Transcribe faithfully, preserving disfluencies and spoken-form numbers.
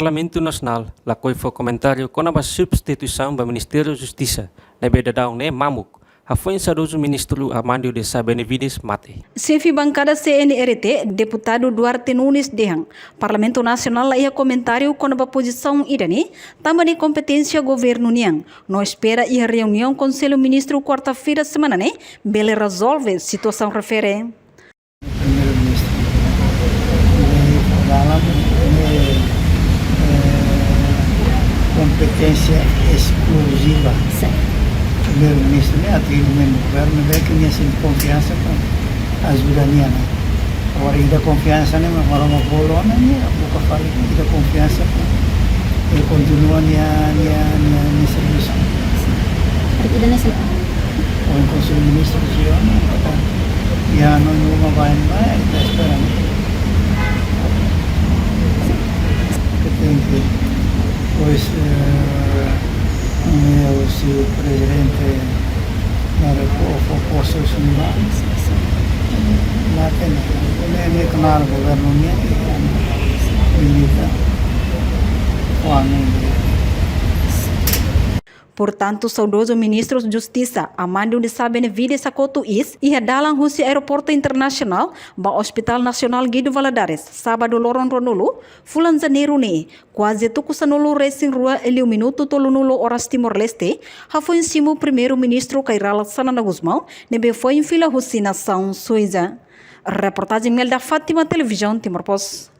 Parlamentu Nasionál lakohi fó komentáriu kona-ba substituisaun ba Ministériu Justisa ne'ebé daudaun ne'e mamuk, hafoin saudozu ministru Armando de Sá Benevides mate. Xefe bankada C N R T, Deputadu Duarte Nunes dehan, Parlamentu Nasionál la iha komentáriu kona-ba pozisaun ida-ne'e, tanba ne'e kompeténsia governu nian, no espera iha reuniaun Konsellu Ministru kuarta-feira semana ne'e bele rezolve situasaun refere. Primeiru-Ministru, ne'e dalam, ne'e, eh, kompeténsia eskluziva. Sin. Primeiru-Ministru ne'e atu iha membru governu, ne'ebé ke nia sente konfiansa ho ajuda nia, ne'e. Agora, ida konfiansa ne'e, mas agora uma bolona, ne'e, boka fali, ida konfiansa, ne'e, kontinua nia, nia, nia, nia servisu. Ida ne'e sel- Ou em Conselho de Ministros, e eu não, tá. E a não, não vai, vai, tá esperando. Que tem que, pois, eh, o meu, se o presidente não recua, for posto, se não vai, não tem nada. Ele é meio que nada, governo, nem, nem milita. Ou a mim, Portantu, saudozu Ministru Justisa Armando de Sá Benevides hakotu iis iha dalan husi Aeroportu Internasionál ba Hospital Nasionál Guido Valadares, sábadu loron ruanulu, fulan Janeiru ne'e, kuaze tuku sanulu-resin-rua liu minutu tolunulu oras Timor-Leste, hafoin simu Primeiru-Ministru Kay Rala Xanana Gusmão, ne'ebé foin fila husi nasaun Suisa. Reportajen Melda Fátima, Televizaun Timor Post.